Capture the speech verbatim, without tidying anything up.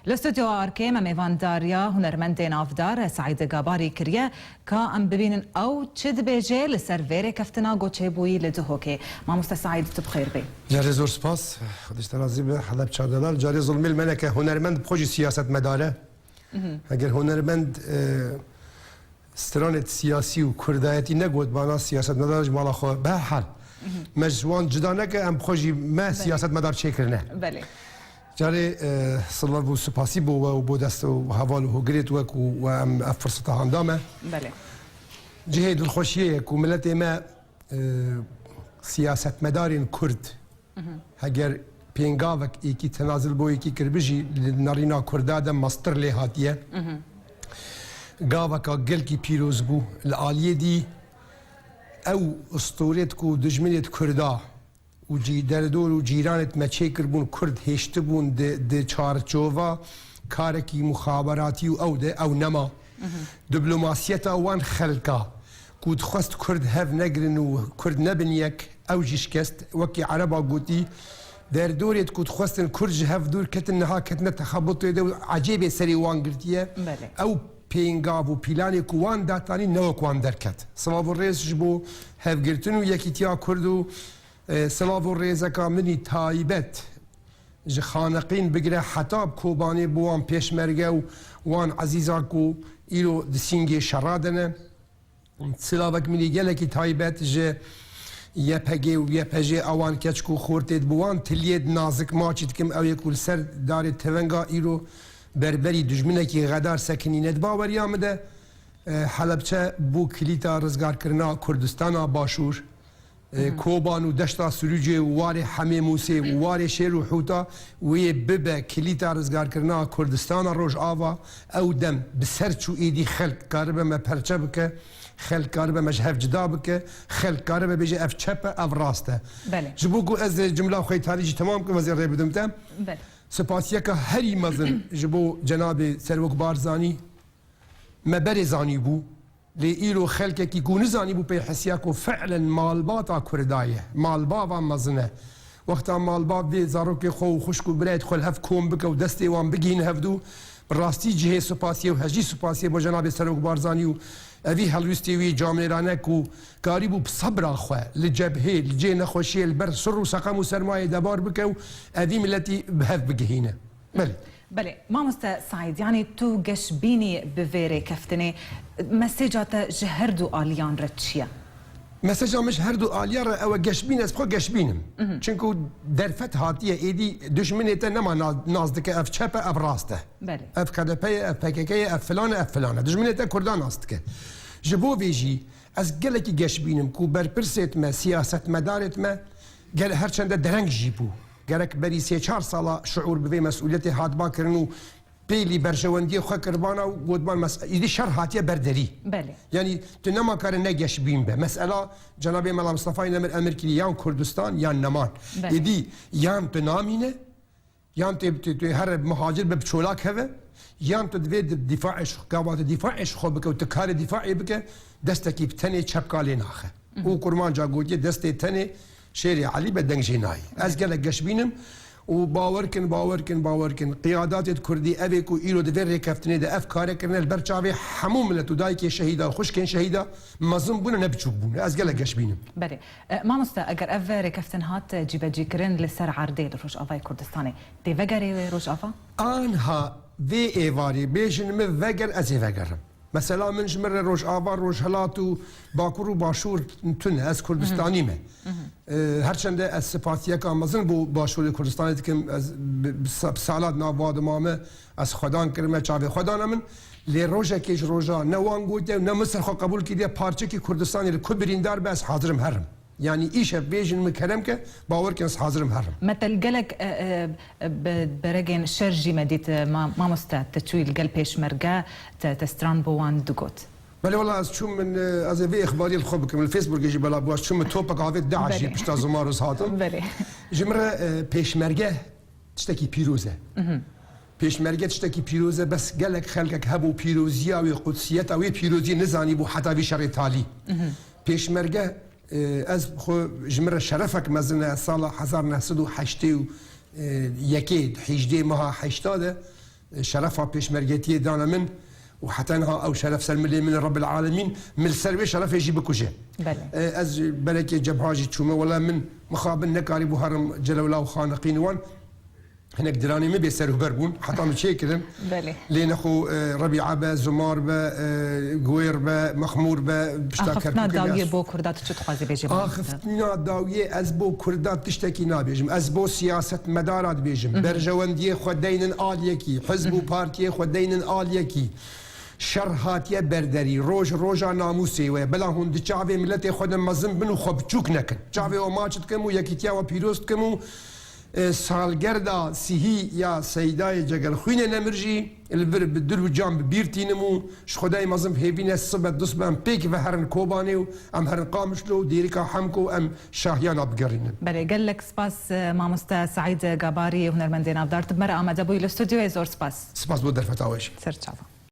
Li Stûdyoya Arkê me mêvandariya hunermendê navdar Seîd Gabarî kiriye, ka em bibînin ew çi dibêje li ser vê rêkeftina ku çêbûyî li Duhokê. Mamoste Seîd, tu bi xêr bê. Carê zor spas. Xwedê ji te razî be. Helebça delal. Carê zilmê li me neke. Hunermend bi xwe jî siyasetmedar e. Eger hunermend, e, stranê siyasî û kurdayetî negot, bana siyasetmedar ji mala xwe. Bi her hal, me ji wan cida neke, em bi xwe jî me siyasetmedar çêkirine. Belê. Carê, e, silav û sipasî bo we û bo dest û heval û hogirêt we ku we em ev firseta han da me. Belê. Cihê dilxweşiyê ye ku miletê me, e, siyasetmedarên kurd, heger pêngavek êkî tenazil bo êkî kiribî jî, li nerîna kurda de mestir lê hatiye. Gaveka gelkî pîroz bû. Li aliyê dî ew ustûrêt ku dijminêt kurda û cî-, derdor û cîranêt me çêkiribûn, kurd hêştibûn di, di çarçova karekî muxaberatî û ew de, ew nema. Diplomasiyeta wan xelka ku dixwest kurd hev negirin û kurd nebin yek, ew jî şikest. Wekî ereba gotî, derdorêt ku dixwestin kurd ji hev dûr ketin, niha ketine texebutê de û ecêbê serê wan girtiye. Belê. Ew pêngav û pîlanê ku wan datanî ne wek wan derket. Silav û rêz ji bo hevgirtin û yekîtiya kurd û, e, silav û rêzeka min î taybet ji Xaneqîn bigire heta bi Kobanê bo wan pêşmerge û wan ezîza ku îro di sîngê şera de ne. Silavek min î gelekî taybet ji Y P G û Y P J, ewan keç ku xortêt bi wan tiliyêt nazik maçî dikim, ew yê ku li ser darê tevenga îro berberî dijminekî xedar sekinîne. Di baweriya min de, e, Helebçe bû kilîta rizgarkirina Kurdistana Başûr. E, Koban û deşta Sirûcê û warê Hemê Mûsê û warê Şêr û Hûta wê bibe kilîta rizgarkirina Kurdistana Rojava. Ew dem bi ser çû, êdî xelk karibe me perçe bike, xelk karibe me ji hev cida bike, xelk karibe bêje ev çep e, ev rast e. Belê. Ji bo ku ez ê cumla xwe yê tarî jî temam kim, ez ê rê bidim te. Belê. Spasiyeka herî mezin ji bo cenabê Serok Barzanî. Me berê zanîbû, lê îro xelkekî ku nizanîbû pê hesiya ku fi'len malbata Kurda ye, malbava mezin e. Wexta malbat vê zarokê xwe û xwişk û birayêt xwe li hev kom bike û destê wan bigihîne hevdû, bi rastî cihê sipasiyê û hejî sipasiyê bo cenabê Serok Barzanî û evî helwîstê wî camêrane ku karîbû bi sebra xwe li cebhê, li cihê nexweşiyê, li ber sir û seqem û sermayê debar bike û evî miletî bi hev bigihîne. Belê. Belê, mamoste Seîd, yanî tu geş bînî bi vê rêkeftinê, mesêca te ji her du aliyan re çi ye? Mesêca min ji her du aliyan re ew e, geş bîn, ez bi xwe geş bîn im. Çinku derfet hatiye, êdî dijminê te nema na-, nas dike, ev çep e, ev rast e. Belê. Ev K D P ye, ev P K K ye, ev filan e, ev filan e. Dijminê te Kurdan nas dike. Ji bo vê jî ez gelekî geş bîn im ku berpirsêt me, siyasetmedarêt me, gel her çende dereng jî bû. Gerek berî sê çar sala şiûr bi vê mesûliyetê hatba kirin û pêlî berjewendiyê xwe kiribana û gotiban mes-, îdî şer hatiye ber derî. Belê. Yanî tu nema kare ne geş bîn be. Mesela cenabê Mela Mistefayê Nemir emir kiriye yan Kurdistan yan neman. Belê. Îdî yan tu namîne, yan tê, tê, tê here muhacir be bi çolak heve, yan tu divê di dîfaê ji, gava tu dîfaê ji xwe bike û tu karê dîfaê bike, destekî bi tenê çepka lê naxe. Û kurmanca gotiye, destê tenê Şêrê Elî be deng jê nayê. Ez gelek geş bînim û bawer kin, bawer kin, bawer kin. Qiyadatêt Kurdî evê ku îro di vê rêkeftinê de ev kare kirine, li ber çavê hemû milet û dayikê şehîda û xwişkên şehîda mezin bûne, ne biçûk bûne. Ez gelek geş bînim. Belê. E, mamoste, eger ev rêkeftin hat cîbecîkirin li ser erdê li Rojavayê Kurdistanê, tê vegerê wê Rojava? Anha vê êvarê bêjin min veger, ez ê vegerim. Mesela min ji min re Rojava, Rojhilat û Bakur û Başûr tune, ez Kurdistanî me. E, her çende ez sipasiyeka mezin bo Başûrê Kurdistanê dikim, ez bi, bi sa-, bi salat nav wadima me, ez xwedan kirime, çavê xwe dane min. Lê rojekê ji roja ne wan gotiye û ne min ser xwe qebûl kiriye, parçekî Kurdistanê li ku birîndar be, ez hazir im herim. Yanî îşev bêjin min kerem ke, bawer kin ez hazir im herim. Me te li gelek, e, e, bi, beregên şer jî me dît, e, ma-, mamoste, te çûyî li gel pêşmerge, te, te stran bo wan digot. Belê wela ez çûm min, e, ez ê vê îxbariyê li xwe bikim. Li Facebookê jî bela bû, ez çûm min topek avêt DAIŞ jî pişta ziman roz hatim. Belê. Ji min re, e, pêşmerge tiştekî pîroz e. Pêşmerge tiştekî pîroz e, bes gelek xelkek hebû pîroziya wê, qudsiyeta wê pîroziyê nizanîbû heta vî şerê talî. Pêşmerge, e, ez xwe, ji min re şerefek mezin e, sala hezar neh sed û heştê û yekê, hîjdê meha heşta de, Şerefa pêşmergetiyê dane min û heta niha ew şeref ser milê min e, Rebbil Alemîn min li ser wê şerefê jî bikuje. Belê. E, ez ji berekê cebha jî çûme, wela min mixabin nekarîbû herim Celewla û Xaniqîn wan. Hinek diranê min bê serûber bûn, heta min çêkirin. Belê. Lê nexwe, e, Rebîa be, Zumar be, e, Guwêr be, Mexmûr be, pişta Kerkûkê be. Axiftina dawiyê bo Kurda tu çi dixwazî bêjî? Axiftina dawiyê ez bo Kurda tiştekî nabêjim. Ez bo siyasetmedara dibêjim. Berjewendiyê xwe deynin aliyekî, hizb û partiyê xwe deynin aliyekî. Şer hatiye berderî, roj roja namûsê we. Bila hûn di çavê miletê xwe de mezin bin û xwe biçûk nekin. Çavê we maç dikim û yekîtiya we pîroz dikim û, e, salgerda sihî ya Seydayê Cegelxwînê Nemir jî li vir bi dil û can bi bîr tînim û ji Xwedayê mezin bi hêvî ne sibe dust be em pêk ve herin Kobanê û em herin Qamişlo û dêrika Hemko û em Şahiyana bigerînin. Belê, gelek spas, e, mamoste Seîd Gabarî, hunermendê navdar, tu bi me re amade bûyî li stûdyoyê, zor spas. Spas bo derfeta we jî. Ser çavan.